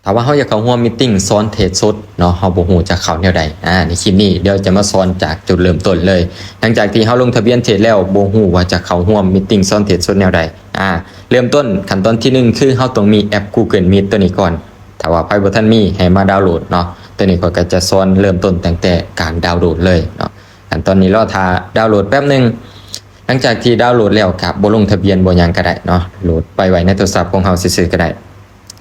ຖ້າວ່າເຮົາຢາກເຂົ້າຮ່ວມມີດຕິງສອນເທຣດສົດເນາະ ເຮົາບໍ່ຮູ້ຈະເຂົ້າແນວໃດ. ອາ ໃນຄລິບນີ້ດຽວຈະມາສອນຈາກຈຸດເລີ່ມຕົ້ນເລີຍ. ຫຼັງຈາກທີ່ເຮົາລົງທະບຽນເທຣດແລ້ວ ບໍ່ຮູ້ວ່າຈະເຂົ້າຮ່ວມມີດຕິງສອນເທຣດສົດແນວໃດ. ອາ ເລີ່ມຕົ້ນຂັ້ນຕອນທີໜຶ່ງ ຄືເຮົາຕ້ອງມີແອັບ Google Meet ຕົວນີ້ກ່ອນ. ຖ້າວ່າໃຜບໍ່ທັນມີ ໃຫ້ມາດາວໂຫຼດເນາະ. ຕົວນີ້ຂ້ອຍກໍຈະສອນເລີ່ມຕົ້ນຕັ້ງແຕ່ການດາວໂຫຼດເລີຍເນາະ. ຂັ້ນຕອນນີ້ລໍຖ້າດາວໂຫຼດແປັບໜຶ່ງ. ຫຼັງຈາກທີ່ດາວໂຫຼດແລ້ວ ກໍບໍ່ລົງທະບຽນບໍ່ຫຍັງກໍໄດ້ເນາະ ໂຫຼດໄປໄວ້ໃນໂທລະສັບຂອງເຮົາຊື່ໆກໍໄດ້.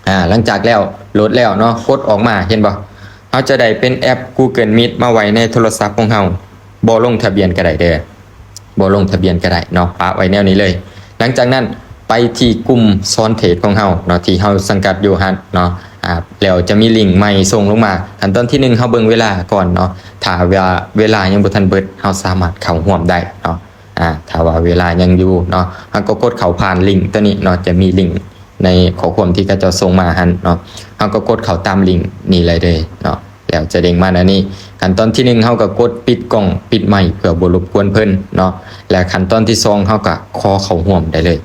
ອາ ຫຼັງຈາກແລ້ວ ໂຫຼດແລ້ວເນາະ ກົດອອກມາ ເຫັນບໍ່? ເຮົາຈະໄດ້ເປັນແອັບ Google Meet ມາໄວ້ໃນໂທລະສັບຂອງເຮົາ. ບໍ່ລົງທະບຽນກໍໄດ້ເດີ ບໍ່ລົງທະບຽນກໍໄດ້ເນາະ ປະໄວ້ແນວນີ້ເລີຍ. ຫຼັງຈາກນັ້ນໄປທີ່ກຸ່ມສອນເທຣດຂອງເຮົາເນາະ ທີ່ເຮົາສັງກັດຢູ່ຫັ້ນເນາະ. ອາ ແລ້ວຈະມີລິງໃໝ່ສົ່ງລົງມາ. ຂັ້ນຕອນທີໜຶ່ງ ເຮົາເບິ່ງເວລາກ່ອນເນາະ. ຖ້າວ່າເວລາຍັງບໍ່ທັນເບິດ ເຮົາສາມາດເຂົ້າຮ່ວມໄດ້ເນາະ. ອາ ຖ້າວ່າເວລາຍັງຢູ່ເນາະ ເຮົາກໍກົດເຂົ້າຜ່ານລິງຕົວນີ້ເນາະ ຈະມີລິງໃນຂໍ້ຄວາມທີ່ເຂົາເຈົ້າສົ່ງມາຫັ້ນເນາະ. ເຮົາກໍກົດເຂົ້າຕາມລິງນີ້ເລີຍເດີເນາະ. ແລ້ວຈະເດ້ງມາແນວນີ້. ຂັ້ນຕອນທີໜຶ່ງ ເຮົາກໍກົດປິດກ້ອງປິດໄມ ເພື່ອບໍ່ລົບກວນເພິ່ນເນາະ. ແລະຂັ້ນຕອນທີສອງ ເຮົາກໍຂໍເຂົ້າຮ່ວມໄດ້ເລີຍ.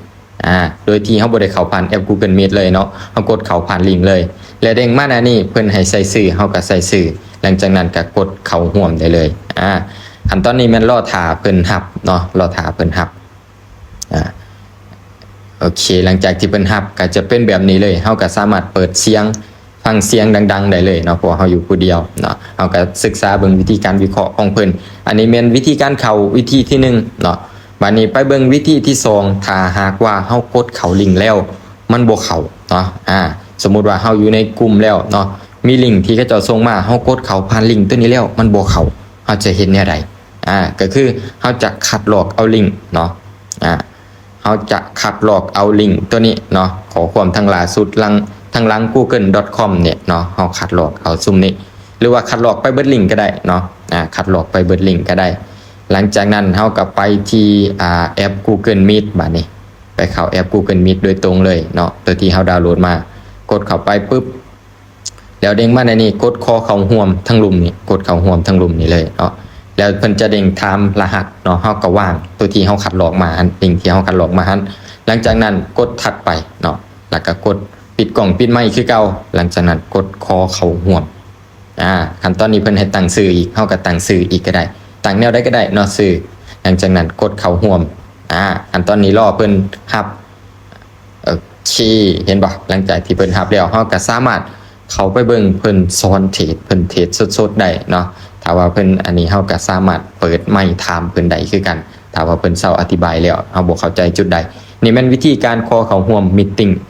ອາ ໂດຍທີ່ເຮົາບໍ່ໄດ້ເຂົ້າຜ່ານແອັບ Google Meet ເລີຍເນາະ ເຮົາກົດເຂົ້າຜ່ານລິງເລີຍ. ແລະເດ້ງມາໜ້ານີ້ ເພິ່ນໃຫ້ໃສ່ຊື່ ເຮົາກໍໃສ່ຊື່. ຫຼັງຈາກນັ້ນກໍກົດເຂົ້າຮ່ວມໄດ້ເລີຍ. ອາ ຂັ້ນຕອນນີ້ແມ່ນລໍຖ້າເພິ່ນຮັບເນາະ ລໍຖ້າເພິ່ນຮັບ. ອາ ໂອເຄ ຫຼັງຈາກທີ່ເພິ່ນຮັບກໍຈະເປັນແບບນີ້ເລີຍ. ເຮົາກໍສາມາດເປີດສຽງ ຟັງສຽງດັງໆໄດ້ເລີຍເນາະ ເພາະວ່າເຮົາຢູ່ຜູ້ດຽວເນາະ. ເຮົາກໍສຶກສາເບິ່ງວິທີການວິເຄາະຂອງເພິ່ນ. ອັນນີ້ແມ່ນວິທີການເຂົ້າວິທີທີໜຶ່ງເນາະ. ບາດນີ້ໄປເບິ່ງວິທີທີສອງ. ຖ້າຫາກວ່າເຮົາກົດເຂົ້າລິງແລ້ວ ມັນບໍ່ເຂົ້າເນາະ. ອາ ສົມມຸດວ່າເຮົາຢູ່ໃນກຸ່ມແລ້ວເນາະ ມີລິງທີ່ເຂົາເຈົ້າສົ່ງມາ ເຮົາກົດເຂົ້າຜ່ານລິງຕົວນີ້ແລ້ວ ມັນບໍ່ເຂົ້າ ເຮົາຈະເຮັດແນວໃດ? ອາ ກໍຄືເຮົາຈະຄັດລອກເອົາລິງເນາະ. ອາ ເຮົາຈະຄັດລອກເອົາລິງຕົວນີ້ເນາະ ຂໍ້ຄວາມທັງຫຼ້າສຸດ ຫຼັງ ທັງຫຼັງ google.com ນີ້ເນາະ ເຮົາຄັດລອກເອົາຊຸມນີ້ ຫຼືວ່າຄັດລອກໄປເບິດລິງກໍໄດ້ເນາະ. ອາ ຄັດລອກໄປເບິດລິງກໍໄດ້. ຫຼັງຈາກນັ້ນເຮົາກໍໄປທີ່ ອາ ແອັບ Google Meet ບາດນີ້ ໄປເຂົ້າແອັບ Google Meet ໂດຍຕົງເລີຍເນາະ ຕົວທີ່ເຮົາດາວໂຫຼດມາ. ກົດເຂົ້າໄປປຶບ ແລ້ວເດ້ງມາໃນນີ້ ກົດຂໍເຂົ້າຮ່ວມທາງລຸ່ມນີ້ ກົດເຂົ້າຮ່ວມທາງລຸ່ມນີ້ເລີຍເນາະ. ແລ້ວເພິ່ນຈະເດ້ງຖາມລະຫັດເນາະ ເຮົາກໍວາງຕົວທີ່ເຮົາຄັດລອກມາຫັ້ນ ລິງທີ່ເຮົາຄັດລອກມາຫັ້ນ. ຫຼັງຈາກນັ້ນກົດຖັດໄປເນາະ ແລ້ວກໍກົດປິດກ້ອງປິດໄມຄືເກົ່າ. ຫຼັງຈາກນັ້ນກົດຂໍເຂົ້າຮ່ວມ. ອາ ຂັ້ນຕອນນີ້ເພິ່ນໃຫ້ຕັ້ງຊື່ອີກ ເຮົາກໍຕັ້ງຊື່ອີກກໍໄດ້ ຕັ້ງແນວໃດກໍໄດ້ເນາະ ຊື່. ຫຼັງຈາກນັ້ນກົດເຂົ້າຮ່ວມ. ອາ ຂັ້ນຕອນນີ້ລໍເພິ່ນຮັບ. ໂອເຄ ເຫັນບໍ່? ຫຼັງຈາກທີ່ເພິ່ນຮັບແລ້ວ ເຮົາກໍສາມາດເຂົ້າໄປເບິ່ງເພິ່ນສອນເທຣດ ເພິ່ນເທຣດສົດໆໄດ້ເນາະ. ຖ້າວ່າເພິ່ນອັນນີ້ ເຮົາກໍສາມາດເປີດໄມຖາມເພິ່ນໄດ້ຄືກັນ ຖ້າວ່າເພິ່ນເຊົາອະທິບາຍແລ້ວ ເຮົາບໍ່ເຂົ້າໃຈຈຸດໃດ. ນີ້ແມ່ນວິທີການຂໍເຂົ້າຮ່ວມມີດຕິງເນາະ.